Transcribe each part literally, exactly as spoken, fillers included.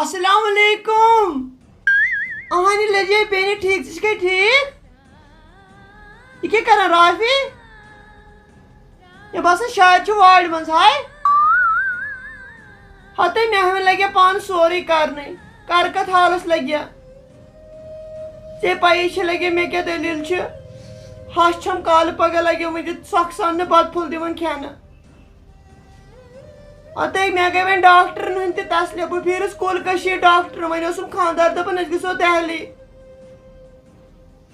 السلام علیکم۔ اہنہِ لجے بیٚنہِ ٹھیٖک، ژٕ چھکھے ٹھیٖک؟ یہِ کیٛاہ کران رافی؟ مےٚ باسان شاید چھُ وارِ منٛز۔ ہاے ہتے، مےٚ ہمے لگہِ پانہٕ سورُے کرنٕے، کر کتھ حالس لگہِ۔ ژےٚ پَیی چھِ لگہِ مےٚ کیٛاہ دٔلیٖل چھِ۔ ہَش چھَم کالہٕ پگاہ لگہِ وٕنہِ سۄکھٕ سان نہٕ بتہٕ پھوٚل دِوان کھٮ۪نہٕ۔ اتے مےٚ گٔے وۄنۍ ڈاکٹرن ہٕنٛدۍ تہِ تسلہِ۔ بہٕ پھیٖرٕس کُل کٔشیٖر ڈاکٹرن، وۄنۍ اوسُم خانٛدار، دپان أسۍ گژھو دہلی۔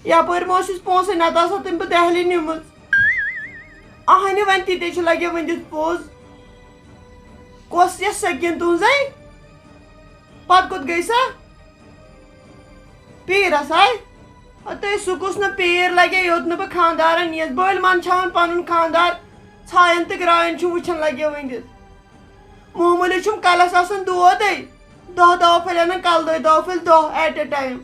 یپٲرۍ ما اوسُس پونٛسے، نتہٕ آسہٕ ہا تٔمۍ بہٕ دہلی نِمٕژ۔ اہنہِ وۄنۍ تہِ تے چھِ لگے ؤنِتھ پوٚز۔ کۄس یۄس سٔکیٖن تُہنٛزے؟ پتہٕ کوٚت گٔے سۄ؟ پیٖرس آے؟ ہتے سُہ کُس نہٕ پیٖر لگے یوٚت نہٕ بہٕ خانٛدارن نِیَس۔ بٔلۍ منٛدچھاوان پنُن خانٛدار، ژھایَن تہٕ گرٛایَن چھُم وٕچھان لگے ؤنِتھ۔ معموٗلی چھُم کلس آسان دودے، دَہ دوا پھٔلۍ اَنان کلہٕ دٲدۍ، دوا پھٔلۍ دَہ at a time۔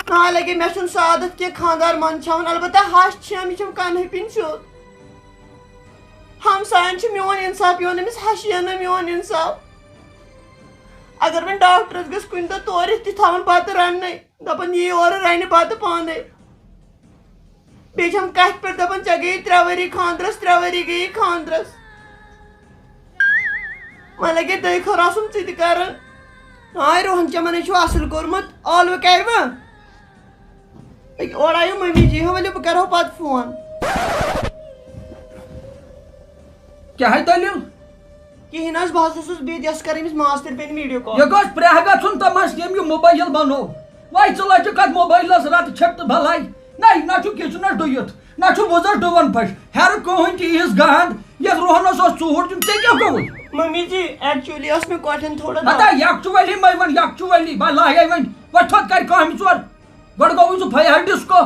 نا لگے مےٚ چھُنہٕ سُہ عادت کینٛہہ خانٛدار منٛدچھاوُن، البتہ ہَش چھَم، یہِ چھَم کنہٕ ہپِنۍ سیوٚد۔ ہمساین چھُ میون انصاف یِوان، أمِس ہَشہِ یِیَن نہٕ میون انصاف۔ اگر وۄنۍ ڈاکٹرس گٔژھ کُنہِ دۄہ تورٕ یِتھ تہِ تھاوُن بتہٕ رننَے، دپان یی اورٕ رنہِ بتہٕ پانے۔ بیٚیہِ چھَم کَتھِ پٮ۪ٹھ دَپان، "ژےٚ گٔیی ترٛےٚ ؤری خانٛدرَس، ترٛےٚ ؤری گٔیی خانٛدرَس۔" وۄنۍ لَگے دٔے خٲر آسُن ژٕ تہِ کَران۔ ہاے روہن، چَمَن ہے چھُ اَصٕل کوٚرمُت، ٲلوٕ کَرِ وۄنۍ؟ أکہِ اورٕ آیو مٔمی جی، ہا ؤلِو بہٕ کَرہو پَتہٕ فون۔ کیٛاہ ہے دٔلیٖل؟ کِہیٖنۍ حظ، بہٕ حظ اوسُس بِہِتھ، یَس کَرٕ أمِس ماستٕرۍ بیٚنہِ video call۔ یہِ گوٚژھ پرٛاہ گژھُن تِمَس، ییٚمۍ یہِ موبایل بنوو۔ وۄنۍ ژٕ لٔجِکھ اَتھ موبایلَس رَٹہٕ چھِٹہٕ تہٕ بَلاے۔ نہ، نہ چھُ کِچنَس ڈُیِتھ، نہ چھُ وُزَس ڈُوَن پھَش۔ ہیٚرٕ کٕہٕنۍ تہِ یِژھ گنٛد، یَتھ روہنَس اوس ژوٗر دیُن، ژےٚ کیٛاہ گوٚوُے؟ مٔمی جی، actually ٲس مےٚ کۄٹھٮ۪ن تھوڑا ہتا، دَگ۔ یَکچہٕ وَلی مَے وَن، یَکچہٕ وَلی، بَلاے وۄنۍ۔ وۄتھ تھوٚد کَرِ کامہِ ژور۔ گۄڈٕ گوٚوُے ژٕ فیار ڈِسکو۔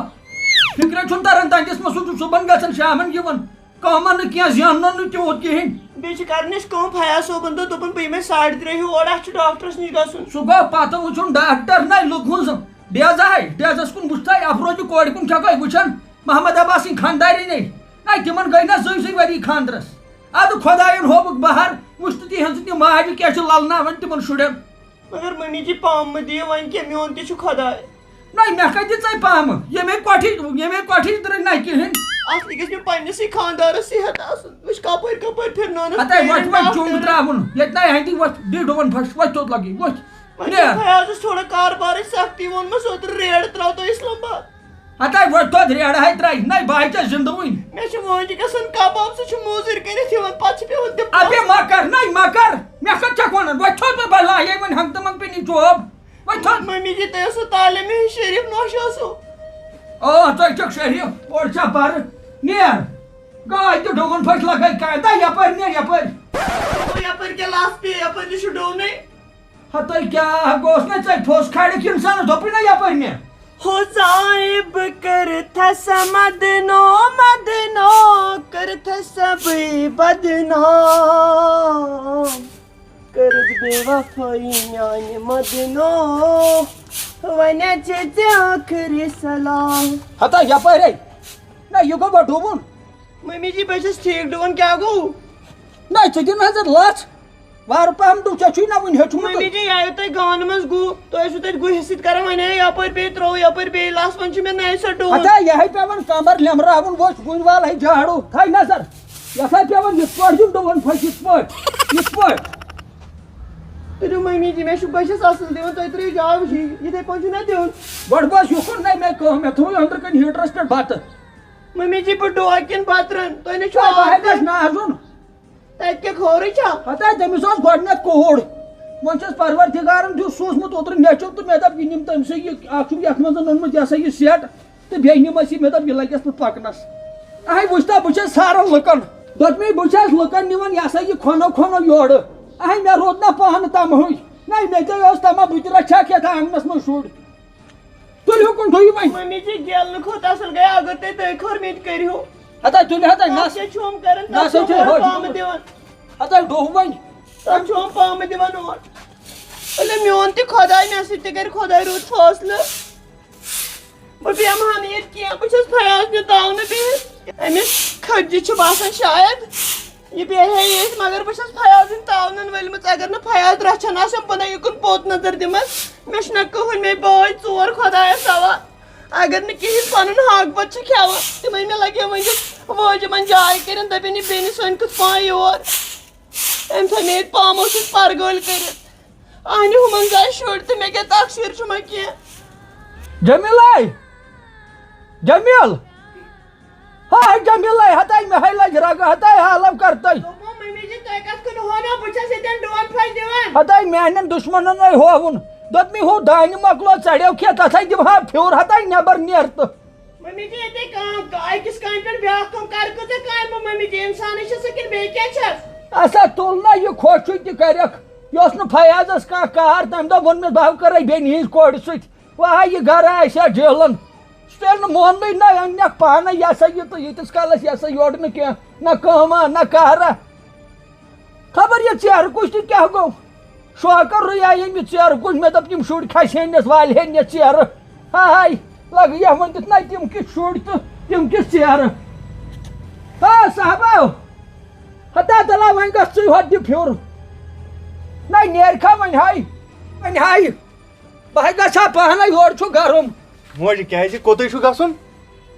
فِکرے چھُنہٕ تَران تَتہِ، دِژمَس سُہ چھُ صُبحَن گژھان، شامَن یِوان۔ کانٛہہ مَنہٕ کینٛہہ، زینہٕ نہٕ تیوٗت کِہیٖنۍ۔ بیٚیہِ چھِ کَرٕنۍ اَسہِ کٲم، فیاض صٲبَن دوٚپ، دوٚپُن، "بہٕ یِمَے ساڑِ ترٛےٚ ہیوٗ اورٕ، اَسہِ چھُ ڈاکٹرَس نِش گژھُن۔" سُہ گوٚو پَتہٕ وٕچھُن ڈاکٹر، نَے لُکھ ہُنٛد زٕ ڈیزٕ ہاے، ڈیزَس کُن وٕچھتھٕے، اَفروزِ کورِ کُن چھَکھَے وٕچھان، محمد عباسٕنۍ خانٛدارِنۍ۔ نَے تِمَن گٔے نہ زٕے زٕے ؤری خانٛدرَس۔ اَدٕ خۄدایَن ہووُکھ بہار، وٕچھ تہٕ تِہِنٛز تہِ ماجہِ کیٛاہ چھِ لَلناوان تِمَن شُرٮ۪ن۔ مگر مٔمی جی، پامہٕ مہٕ دِیِو وۄنۍ کینٛہہ، میون تہِ چھُ خۄداے۔ نہ، مےٚ کَتہِ دِژے پامہٕ؟ ییٚمے کۄٹھِچ، ییٚمے کۄٹھِچ درٛاے نہ کِہیٖنۍ۔ اَصلی گژھِ مےٚ پنٛنِسٕے خانٛدارَس صحت آسُن۔ وٕچھ کَپٲرۍ کَپٲرۍ پھِرنٲونَس ہَتَے، وۄتھ پیرَن وۄنۍ چوٚنٛگ ڈاکٹرَن۔ ترٛاوُن۔ ییٚتہِ نَے ہَنہِ وۄتھ، ڈِڈ وَن پھَش، وۄتھ توٚت لَگٕے، وۄتھ۔ وۄنۍ نیر۔ چھُ فیاضَس تھوڑا کاربارٕچ سختی، ووٚنمَس اوترٕ ریڈ ترٛاو تہٕ اِسلام آباد۔ ہَتَے، وۄتھ توٚت ریڈ ہَے ترٛاوِ، نَے بہٕ ہَے ژےٚ زِندٕ وٕنۍ۔ مےٚ چھِ وٲنٛجہِ گژھان کَباب، سُہ چھُ موٚزوٗرۍ کٔرِتھ یِوان، پَتہٕ چھِ پٮ۪وان تِم اَبے پونٛسہٕ۔ مہ کَر، نَے مہ کَر، مےٚ کَتھ چھَکھ وَنان، وۄتھ توٚت بہٕ لایے وۄنۍ ہنٛگتہٕ منٛگہٕ پِنی چوب۔ وۄنۍ تھوٚد۔ مٔمی جی، تۄہہِ اوسوٕ تعلیٖم ہٕنٛز شریٖف نوش اوسوٕ۔ آ، تۄہہِ چھَکھ شریٖف، اورٕ چھا بَرٕ؟ نیر۔ گاے تہِ ڈوٗن پھٔٹۍ لَگٲے کامہِ۔ دَ یَپٲرۍ نیر، یَپٲرۍ۔ ہُہ یَپٲرۍ کیٛاہ لَژھ پیٚیہِ، یَپٲرۍ تہِ چھُ ڈوٗنٕے۔ ہَتَے کیٛاہ گوٚژھ نہ ژےٚ پھوٚس کھالٮ۪کھ اِنسانَس، دوٚپُے نہ یَپٲرۍ نیر۔ ہو ژاے بہٕ کٔرتھس مدنو، مدنو کٔرتھس بٕے بدنام۔ کٔرٕتھ بے وفٲیی میانہِ مدنو، وۄنۍ چھِ ژےٚ ٲخری سلام۔ ہتا یپٲرۍ ہے۔ نہ، یہِ گوٚو وۄنۍ ڈوٗبُن۔ مٔمی جی، بہٕ چھَس ٹھیٖک ڈوٗن، کیٛاہ گوٚو؟ نہ، ژٕ دِ نظر لَژھ۔ وارٕ پَہَم ڈوٗ، ژےٚ چھُے نہ وُنہِ ہیوٚچھمُتٕے۔ مٔمی جی، یہِ آیوٕ تۄہہِ گانہٕ منٛز گُہہ، تُہۍ ٲسِو تَتہِ گُہہِ سۭتۍ کران، وۄنۍ آیو یپٲرۍ بیٚیہِ ترٛوو، یپٲرۍ بیٚیہِ لَژھ، وۄنۍ چھُ مےٚ نَیہِ سۄ ڈوٗن۔ ہتا، یہِ ہے پٮ۪وان کمر لیمراوُن، وۄتھ وُنہِ وال ہے جھاڑو، تھاے نظر۔ یَتھ ہا پٮ۪وان یِتھ پٲٹھۍ دیُن ڈوٗن پھٔلۍ، یِتھ پٲٹھۍ، یِتھ پٲٹھۍ۔ تُلِو مٔمی جی، مےٚ چھُ، بہٕ چھَس اَصٕل دِوان، تُہۍ ترٛٲیِو جاب جی، یِتھَے پٲٹھۍ چھُنہ دیُن۔ گۄڈٕ بوز یُکُن، نَے مےٚ کٲم، مےٚ تھوٚو أنٛدرٕ کَنہِ ہیٖٹرَس پٮ۪ٹھ بَتہٕ۔ مٔمی جی، بہٕ ڈوکھ کِنہٕ بَتہٕ رَنہٕ؟ تۄہہِ نَے چھُو ہے، بہٕ ہے عادتٕے۔ گژھِ نہٕ آسُن۔ تَتہِ کیٛاہ خٲرٕے چھا؟ ہَتہٕ ہے، تٔمِس اوس گۄڈٕنٮ۪تھ کوٗر۔ وۄنۍ چھَس پروردِگارَن دیُت سوٗزمُت اوترٕ نیٚچُو تہٕ مےٚ دوٚپ، یہِ نِم تٔمۍ سٕے یہِ، اَکھ چھُم یَتھ منٛز اوٚنمُت یہِ ہسا یہِ سیٹ۔ تہٕ بیٚیہِ نِمَس یہِ، مےٚ دوٚپ، یہِ لَگٮ۪س نہٕ پَکنَس۔ اَہَے، وٕچھ تا، بہٕ چھَس ساران لُکَن۔ دوٚپمَے، بہٕ چھَس لُکَن نِوان، یہِ ہسا یہِ کھۄنو کھۄنو یورٕ۔ اَہَے، مےٚ روٗد نہ پانہٕ تَمہٕے۔ نہ، مےٚ تے ٲس تَمہ، بہٕ تہِ رَچھِ ہا کھٮ۪تھ آنٛگنَس منٛز شُرۍ۔ تُلِو کُن، ٹھُیِو وۄنۍ۔ مٔمی جی، گیلہٕ کھۄتہٕ اَصٕل گٔے، اگر تُہۍ دۄیہِ خٲر مےٚ تہِ کٔرِو۔ ہتا تُلِو، ہتا، اَتھ نَس۔ کیٛاہ چھُ یِم کَران؟ نَس تَتھ چھُ ہے چھُ ہُہ پامہٕ دِوان۔ ہتا ڈوٚہ وۄنۍ۔ تَتھ چھُ یِم پامہٕ دِوان اورٕ۔ ؤلِو، میون تہِ خۄداے، مےٚ سۭتۍ تہِ کَرِ خۄداے رُت فٲصلہٕ۔ بہٕ بیٚہمہٕ ہا نہٕ ییٚتہِ کینٛہہ، بہٕ چھَس فیاض نیُن تاونہٕ بِہِتھ۔ أمِس کھٔجہِ چھُ باسان شاید۔ یہِ بیٚہہِ ہے ییٚتہِ، مگر بہٕ چھَس فیاضٕنۍ تاونَن ؤلمٕژ۔ اگر نہٕ فیاض رَچھان آسٮ۪م، بہٕ نہ یُکُن پوٚت نظر دِمَس۔ مےٚ چھُنہ کٕہٕنۍ، مے بٲے ژور، خۄدایَس حوال۔ اگر نہٕ کِہیٖنۍ پَنُن حق بَتہٕ چھِ کھٮ۪وان، تِمَے مےٚ لَگے وۄنۍ واجہِ یِمَن جاے کٔرِتھ، دَپن یہِ بیٚنہِ سٲنۍ کِتھ پانہٕ یور۔ أمۍ تھٲے مےٚ ییٚتہِ پامو سۭتۍ پَرگٲلۍ کٔرِتھ۔ اَہنہِ ہُمَن زایہِ شُرۍ تہٕ مےٚ کیٛاہ تقصیٖر چھُ وۄنۍ کینٛہہ؟ جمیٖلے! جمیٖل! ہاے جمیٖلے، ہتاے مےٚ ہے لجہِ رگہٕ، ہتاے حالو کرتَے۔ دوٚپمو، مٔمی جی، تۄہہِ کتھ کُن ہونو؟ بہٕ چھَس ییٚتٮ۪ن ڈون پھلۍ دِوان۔ ہتاے میٛانٮ۪ن دُشمنن ہے ہووُن۔ دوٚپمی، ہو دانہِ مۄکلو، ژَڑیو کھٮ۪تھ، ہتاے دِمہٕ ہا پھیُر، ہتاے نٮ۪بر نیر تہٕ۔ مٔمی جی، ییٚتے کٲم، أکِس کامہِ پٮ۪ٹھ بیٛاکھ کٲم، کَرٕ کۭژاہ کامہِ بہٕ مٔمی جی؟ اِنسانٕے چھَسا کِنہٕ بیٚیہِ کینٛہہ چھَس؟ اسا تُل نا یہِ کھوٚش چھُے تہِ کَرٮ۪کھ۔ یہِ اوس نہٕ فیاضس کانٛہہ کار، تٔمۍ دوٚپ، ووٚن مےٚ، بہٕ ہا کرے بیٚنہِ ہٕنٛزِ کورِ سۭتۍ۔ وہا یہِ گرٕ آسہِ ہا جیلن۔ سُہ تیٚلہِ نہٕ موننٕے نہ، أنۍ نکھ پانے، یہِ ہسا یہِ تہٕ ییٖتِس کالس یہِ ہسا یورٕ نہٕ کینٛہہ، نہ کٲمہ، نہ کارہ۔ خبر یہِ ژیرٕ کُج تہِ کیٛاہ گوٚو؟ شوکر رُیا ییٚمہِ ژیرٕ کُج، مےٚ دوٚپ، یِم شُرۍ کھسہِ ہن نِس، والہِ ہن نِس ژیرٕ۔ ہاے، لگہٕ یَتھ وۄنۍ دیُت نہ تِم کِتھ شُرۍ تہٕ تِم کِتھ ژیرٕ۔ ہا صاحبو، ہتا تلا وۄنۍ گژھ ژٕے ہوٚت دِ پھیُر۔ نہ نیرِ کھا وۄنۍ ہاے، وۄنۍ ہاے۔ بہٕ ہے گژھٕ ہا پانَے، یورٕ چھُ گرم۔ موجہِ، کیٛازِ؟ کوٚتُے چھُ گژھُن؟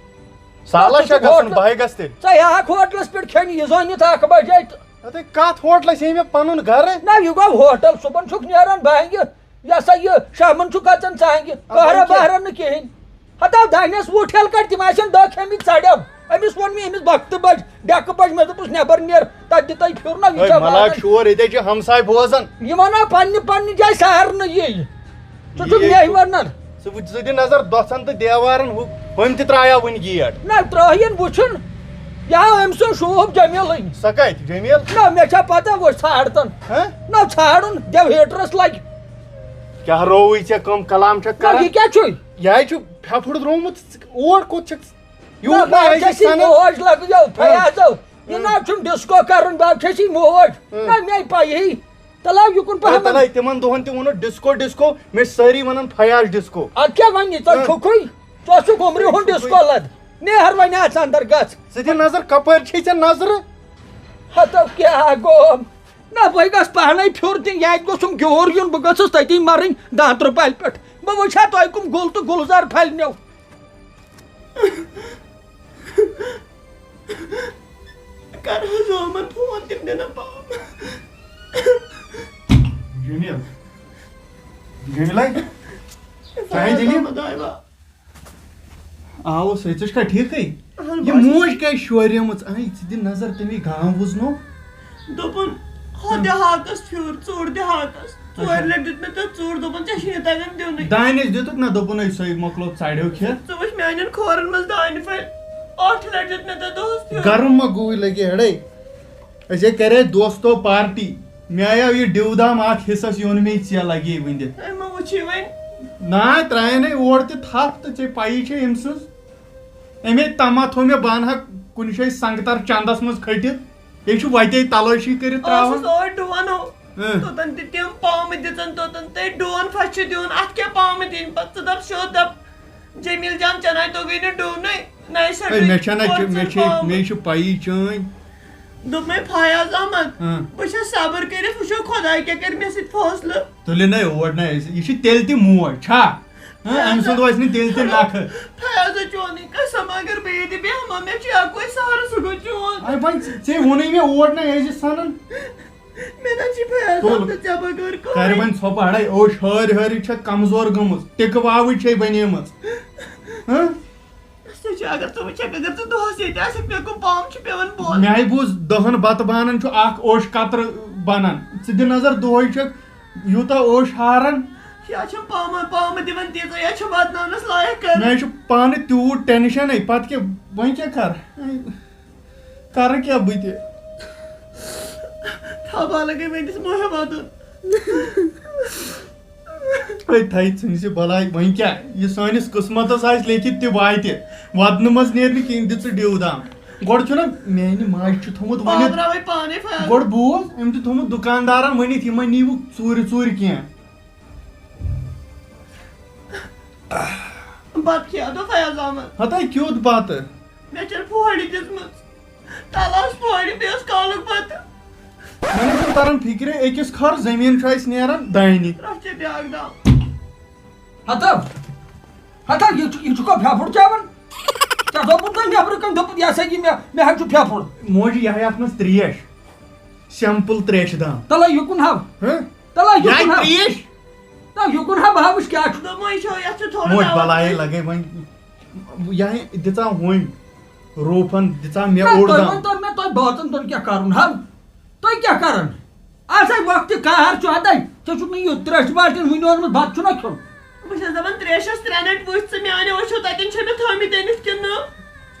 سہلہ ژٕ چھا چھُکھ گژھُن؟ ہوٹلَس، بہٕ ہے گژھٕ تیٚلہِ۔ ژٕ ہیٚکھ ہوٹلَس پٮ۪ٹھ کھیٚنہِ یہِ زٲنِتھ اَکھ بَجے تہٕ۔ اَدٕ کَتھ ہوٹلَس؟ یہِ مےٚ پَنُن گرٕ۔ نہ، یہِ گوٚو ہوٹل، صُبحن چھُکھ نیران بَہہِ۔ یہِ ہسا یہِ شامَن چھُکھ اَژان ژانٛگہِ، اَدٕ کَہرہ وۄنۍ کیٛاہ؟ بَہرہ نہٕ کِہیٖنۍ۔ ہتا دانٮ۪س وُہ ٹھیلہٕ کَڑ، تِم آسن دَہ کھیٚمٕتۍ ژَڑیو۔ أمِس ووٚن مےٚ، أمِس بَختہٕ بَجہِ، ڈٮ۪کہٕ بَجہِ، مےٚ دوٚپُس، "نٮ۪بر نیر، تَتہِ دِ تۄہہِ پھیُر نہ، یہِ ہے، چھا ملاک واتان؟" شور، ییٚتہِ چھِ ہمساے بوزان۔ یِمن آو پننہِ پننہِ جایہِ سارنہٕ یی۔ ژٕ چھُکھ یی مےٚ چھُ۔ وَنان۔ ژٕ وٕچھ، ژٕ دِ نظر دۄژھن تہٕ دیوارن، ہُہ، ہُمۍ تہِ ترٛایاو وٕنہِ گیٹ۔ نہ، ترٛٲیِن وٕچھُن۔ یہِ ہا أمۍ سُنٛد شوٗب جمیٖلٕنۍ۔ سۄ کَتہِ، جمیٖل؟ نہ، مےٚ چھا پتہ، وۄنۍ ژھانٛڈتن۔ ہہ؟ نہ، ژھانٛڈُن، دٮ۪و ہیٹرس لگہِ۔ کیٛاہ رووُے ژےٚ، کٕم کلام چھَکھ نہ، کران؟ یہِ کیٛاہ چھُے؟ یہِ ہاے چھُ پھٮ۪پھُر درٛامُت، اور کوٚت چھَکھ؟ یوٗت نہ، نہ بہٕ آیہِ چھَس یہِ سَنان۔ موج لگہٕ یو، ہاں۔ فیاضو۔ یہِ ہاں۔ نہ چھُم ڈسکو کرُن، بہٕ چھَس یہِ موج۔ ہاں۔ نہ، مےٚ پَیی۔ تَلہ یُکُن ہے، پَہمَن۔ تَلہ تِمن دۄہن تہِ ووٚنُکھ ڈسکو، ڈسکو، مےٚ چھِ سٲری وَنان فیاض ڈسکو۔ اَدٕ کیٛاہ وَنہِ؟ ژٕ ہاں۔ چھُکھٕے، ژٕ اوسُکھ عُمرِ ہُنٛد ژٕ چھُکھٕے۔ ڈسکو لد۔ نیہر وۄنۍ اَژ اندر گژھ۔ ژٕ دِ نظر، کَپٲرۍ چھے ژےٚ نظرٕ؟ ہتو کیٛاہ گوٚو؟ نہ، بہٕ گژھٕ پانَے پھیُر دِنۍ، ییٚتہِ گوٚژھُم گیوٗر یُن، بہٕ گٔژھٕس تٔتی مَرٕنۍ دانٛترٕ پَلہِ پٮ۪ٹھ۔ بہٕ وٕچھِ ہا تۄہہِ کٕم گُل تہٕ گُلزار پھلنیو۔ کر حظ یِمن فون، تِم دِنہ پاو۔ جمیل۔ جمیلے۔ چاہے جمیل۔ خداے وا۔ آو سُہ، ژٕ چھکھا ٹھیٖکھٕے؟ اہن یہِ بس۔ موج کیٛازِ شوریمٕژ؟ اہن، ژٕ دِ نظر، تٔمی گام وُزنو۔ دوٚپُن، ہۄ دِ ہاکس پھیُر، ژوٚٹ دِ ہاکس۔ ژورِ اچھا۔ لٹہِ دیُت مےٚ تتھ ژوٚٹ، دوٚپُن، "ژےٚ چھُے نہٕ تگان دیُنٕے۔" دانہِ ٲسۍ دیُتُکھ نہ، دوٚپُن، "أسۍ سۄے مۄکلو ژاڑیو کھٮ۪تھ۔" ژٕ وٕچھ میانٮ۪ن کھورن منٛز دانہِ پھلۍ۔ ٲٹھِ لٹہِ دیُت مےٚ تتھ دۄہس پھیُر۔ گرم ما گوٚوٕے لگے ہڑے؟ أسے کرے دوستو پارٹی۔ مےٚ آیو یہِ ڈِو دام اکھ حصس، یہِ اوٚن مےٚ ژےٚ لگے ؤنِتھ۔ أمۍ ما وٕچھے وۄنۍ؟ نا، ترٛایَن ہے اور تہِ تھپھ تہٕ ژےٚ پَیی چھے أمۍ سٕنٛز۔ أمۍ ہے تما تھوٚو مےٚ بہٕ اَنہٕ ہا کُنہِ جایہِ سنٛگتر چندس منٛز کھٔٹِتھ۔ یہِ چھُ وتے تلٲشی کٔرِتھ ترٛاوان۔ اوسُس اور ڈُوَن ہو۔ اۭں۔ توٚتَن تہِ تِم پامہٕ دِژَن توٚتَن تہٕ ڈُوَن پھَش چھِ دِوان۔ اَتھ کیٛاہ پامہٕ دِنۍ پَتہٕ؟ ژٕ دَپ سیوٚد دَپ، "جمیٖل جان، ژےٚ نَے توٚگُے نہٕ ڈُونُے، نَے ہے، سَٹُے، مےٚ چھَنہ اورٕ چ-، مےٚ ژَن چھے، پامہٕ۔" مےٚ چھُ پَیی چٲنۍ۔ دوٚپمَے، فیاض احمد، اۭں۔ بہٕ چھَس صبر کٔرِتھ، وٕچھو خۄداے کیٛاہ کَرِ مےٚ سۭتۍ فٲصلہٕ۔ تُلِن ہے اوٹ نہ أسۍ، یہِ چھِ تیٚلہِ تہِ موج، چھا؟ ہاں، أمۍ سُنٛد وَسہِ نہٕ تیٚلہِ تہِ نَکھٕ۔ فیاض، چونُے قسم، اگر بہٕ ییٚتہِ بیٚہمہٕ، مےٚ چھُ اَکُے سہارٕ، سُہ گوٚو چون۔ اَے وۄنۍ ژےٚ ووٚنُے مےٚ اوٹ نہ أسۍ سَنان۔ مےٚ نہ چھِ فیاض تُل۔ احمد ژےٚ بغٲر کٕہٕنۍ۔ کَرِ وۄنۍ ژھۄپہٕ اَڑَے، اوٚش ہٲرۍ ہٲرۍ چھےٚ کمزور گٔمٕژ، ٹِکہٕ واوٕج چھے بَنیمٕژ۔ ہاں؟ سُہ چھُ، اگر ژٕ وٕچھکھ، اگر ژٕ دۄہَس ییٚتہِ آسَکھ، مےٚ کُم پام چھِ پٮ۪وان بولٕنۍ۔ مےٚ ہاے بوٗز دَہَن بَتہٕ بانَن چھُ اَکھ اوٚش قطرٕ بَنان۔ ژٕ دِ نظر، دۄہَے چھَکھ یوٗتاہ اوٚش ہاران۔ یا چھَم پامہٕ، پامہٕ دِوان تیٖژاہ، یا چھَم واتناونَس لایق کران۔ مےٚ چھُ پانہٕ تیوٗت ٹٮ۪نشَنٕے، پَتہٕ کیٛاہ، وۄنۍ کیٛاہ کَرٕ؟ کَرٕ کیٛاہ بہٕ تہِ؟ تھاو بالہٕ گٔے وۄنۍ دِس موہے واتُن۔ ہے تھَے ژھٕنہِ زِ بَلاے، وۄنۍ کیٛاہ؟ یہِ سٲنِس قٕسمَتَس آسہِ لیکھِتھ تہِ واتہِ۔ وَدنہٕ منٛز نیرِ نہٕ کِہیٖنۍ، دِ ژٕ ڈِو دام۔ گۄڈٕ چھُنہ میٛانہِ ماجہِ چھُ تھوٚمُت ؤنِتھ۔ بابراوٕے پانَے فیاض۔ گۄڈٕ بوز، أمۍ چھُ تھوٚمُت دُکاندارَن ؤنِتھ، یِمَن نِیِو ژوٗرِ ژوٗرِ کینٛہہ۔ بَتہٕ کھیٚیو دۄہ فیاض احمد۔ ہَتَے کیُتھ بَتہٕ؟ مےٚ چھَنہٕ پھوہڑی دِژمٕژ۔ تَلہٕ اوس پورِ، بیٚیہِ اوس کالُک بَتہٕ۔ مےٚ نہٕ چھُنہٕ تران فِکرِ، أکِس کھۄر زٔمیٖن چھُ اَسہِ نیران دانہِ۔ رَچھ ژےٚ بیٛاکھ دَو۔ ہتو، ہتو، یہِ چھُ، یہِ چھُکھا پھٮ۪پھُر چٮ۪وان؟ ژےٚ دوٚپُتھ نہ نیٚبرٕ کَنۍ، دوٚپُتھ، یہِ ہسا یہِ مےٚ، مےٚ حظ چھُ پھٮ۪پھُر۔ موجی، یہِ ہا یَتھ منٛز ترٛیش، simple ترٛیشہِ دام۔ تَلے یُکُن ہاو۔ ہہ؟ تَلے یہِ ہا یُکُن ہاو۔ ترٛیش۔ تَلے یُکُن ہاو، بہٕ ہا وٕچھ کیٛاہ چھُ۔ دوٚپمَے چھو، یَتھ چھُ تھوڑا موج دَوا بَلایے ترٛٲوِتھ۔ لَگے وۄنۍ۔ یہِ ہا دِژاو ہُمۍ روفَن، دِژاو مےٚ نہ، اوٚڑ تۄہہِ دام۔ وۄنۍ توٚر مےٚ، تۄہہِ بٲژَن دۄن کیٛاہ کَرُن ہاو؟ تۄہہِ کیٛاہ کَرُن؟ آز ہے وقتِ قہر چھُ ہَتَے، ژےٚ چھُکھ نہٕ یہِ ترٛیشہِ بالٹیٖن وٕنہِ اوٚنمُت، بَتہٕ چھُنہ کھیوٚن۔ بہٕ چھَس دَپان، ترٛیشَس ترٛےٚ لَٹہِ وٕچھ ژٕ، میٛانیو أچھو تَتٮ۪ن چھےٚ مےٚ تھٲومٕتۍ أنِتھ کِنہٕ نہٕ؟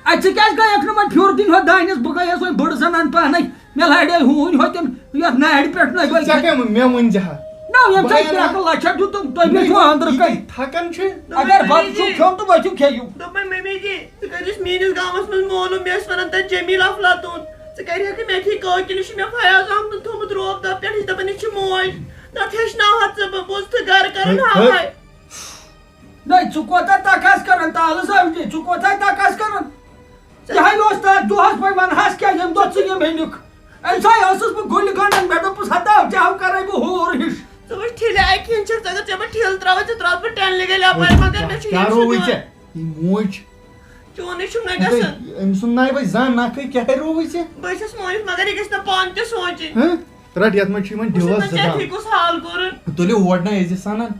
اَتہِ ژٕ کیٛازِ گٔیَکھ نہٕ وۄنۍ پھیُر دِنۍ ہۄتھ دانٮ۪س؟ بہٕ گٔیَس وۄنۍ بٔڑ زَنان پانَے، مےٚ لارے ہوٗنۍ ہۄتٮ۪ن یَتھ نارِ پٮ۪ٹھ نہ گٔے۔ ژےٚ کٔمۍ، مےٚ ؤنۍ زِ ہا۔ نہ، ییٚمہِ بہٕ ساتہٕ ہٮ۪مہٕ کرٛٮ۪کہٕ لَچھَن دیُت تہٕ تۄہہِ بیٚیہِ چھُو أنٛدرٕ یہِ کَنۍ۔ تۄہہِ تھَکان چھِ۔ اگر بَتہٕ چھُو کھیوٚن تہٕ ؤتھِو کھیٚیِو۔ دوٚپمَے، مٔمی جی، ژٕ کٔرۍزِس میٛٲنِس گامَس منٛز معلوٗم، مےٚ ٲسۍ وَنان تَتہِ جمیٖل افلاطوٗن۔ ژٕ کَرِہَکھ نہٕ مےٚ تھی قٲتِل، یہِ چھُ مےٚ فیاض احمدَن تھوٚمُت روب دَب پٮ۪ٹھ، یہِ چھِ دَپان، یہِ چھِ موج۔ نَتہٕ ہیٚچھناوہَتھ ژٕ بہٕ، بوز تہٕ گَرٕ کَرُن ہے، ہے۔ ہاے۔ نَے، ژٕ کوتاہ تَکھ آس کَران، تالہٕ زَوجہِ، ژٕ کوتاہ تَکھ آس کَران؟ یہِ ہَے اوس تَتھ دۄہَس وۄنۍ وَنہَس کیٛاہ، ییٚمہِ دۄہ ژٕ یِم أنِکھ۔ أمۍ سا ٲسٕس بہٕ گُلہِ گَنٛڈَن، مےٚ دوٚپُس، ہَتاو، ژےٚ ہاو کَرَے بہٕ ہوٗر ہِش۔ ژٕ وٕچھ ٹھِلہِ اَکہِ ہِنٛدۍ چھَکھ، ژٕ اگر ژےٚ بہٕ ٹھِل ترٛاوَے، ژٕ ترٛاوَتھ بہٕ ٹٮ۪ن لِگے یَپٲرۍ، مگر مےٚ چھُ کیٛاہ یہِ چھُ رووٕے دیُن۔ ژےٚ؟ یہِ موج۔ چونُے چھُم نہ اَدٕ گژھان۔ أمۍ سُنٛد ناے وۄنۍ زانٛہہ نَکھٕے، کیٛاہ رووُے ژےٚ؟ بہٕ چھَس مٲنِتھ، مگر یہِ گژھِ نہ پانہٕ تہِ سونٛچٕنۍ۔ ہہ؟ رَٹ، یَتھ منٛز چھُ یِمَن بہٕ چھَس ڈِوٲرٕس نہٕ زٕ ژےٚ دام۔ ٹھیٖک کُس حال کوٚرُن۔ تُلِو اور نہ أزِس سَنان۔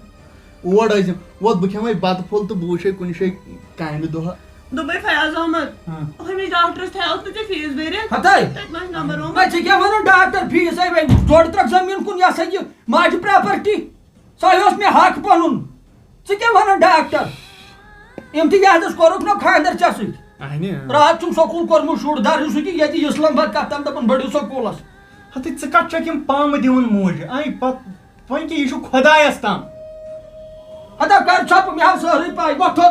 اور ٲسۍزِ۔ ووت بہٕ کھٮ۪مَے بَتہٕ پھوٚل تہٕ بہٕ وٕچھَے کُنہِ جایہِ کامہِ دۄہہ۔ دوٚپمَے فیاض احمد، ہاں۔ ہُمِس ڈاکٹرَس تھایہِ اوس نہٕ ژےٚ فیٖس بٔرِتھ؟ ہَتَے۔ تَتہِ ما آسہِ نمبر ووٚنمُت؟ نہ، ژےٚ کیٛاہ وَنُن ڈاکٹر فیٖس ہے وۄنۍ؟ ڈۄڈ ترٛکھ زٔمیٖن کُن یہِ ہسا یہِ ماجہِ پراپرٹی۔ سۄے اوس مےٚ حق پنُن۔ ژٕ کیٛاہ ونان ڈاکٹر؟ امتیازس کوٚرُکھ نہ خانٛدر ژےٚ سۭتۍ۔ اہنہِ، اۭں۔ راتھ چھُم سکوٗل کوٚرمُت شُر در یُس یہِ ییٚتہِ اسلام آباد کتھ تام دپان بٔڑِو سکوٗلس۔ ہتٕے ژٕ کتھ چھکھ یِم پامہٕ دِوان موجہِ؟ اے پت وۄنۍ کیٛاہ، یہِ چھُ خۄدایس تام۔ ہتا کر ژھۄپہٕ، مےٚ ہاو سٲرٕے پاے، وۄتھو۔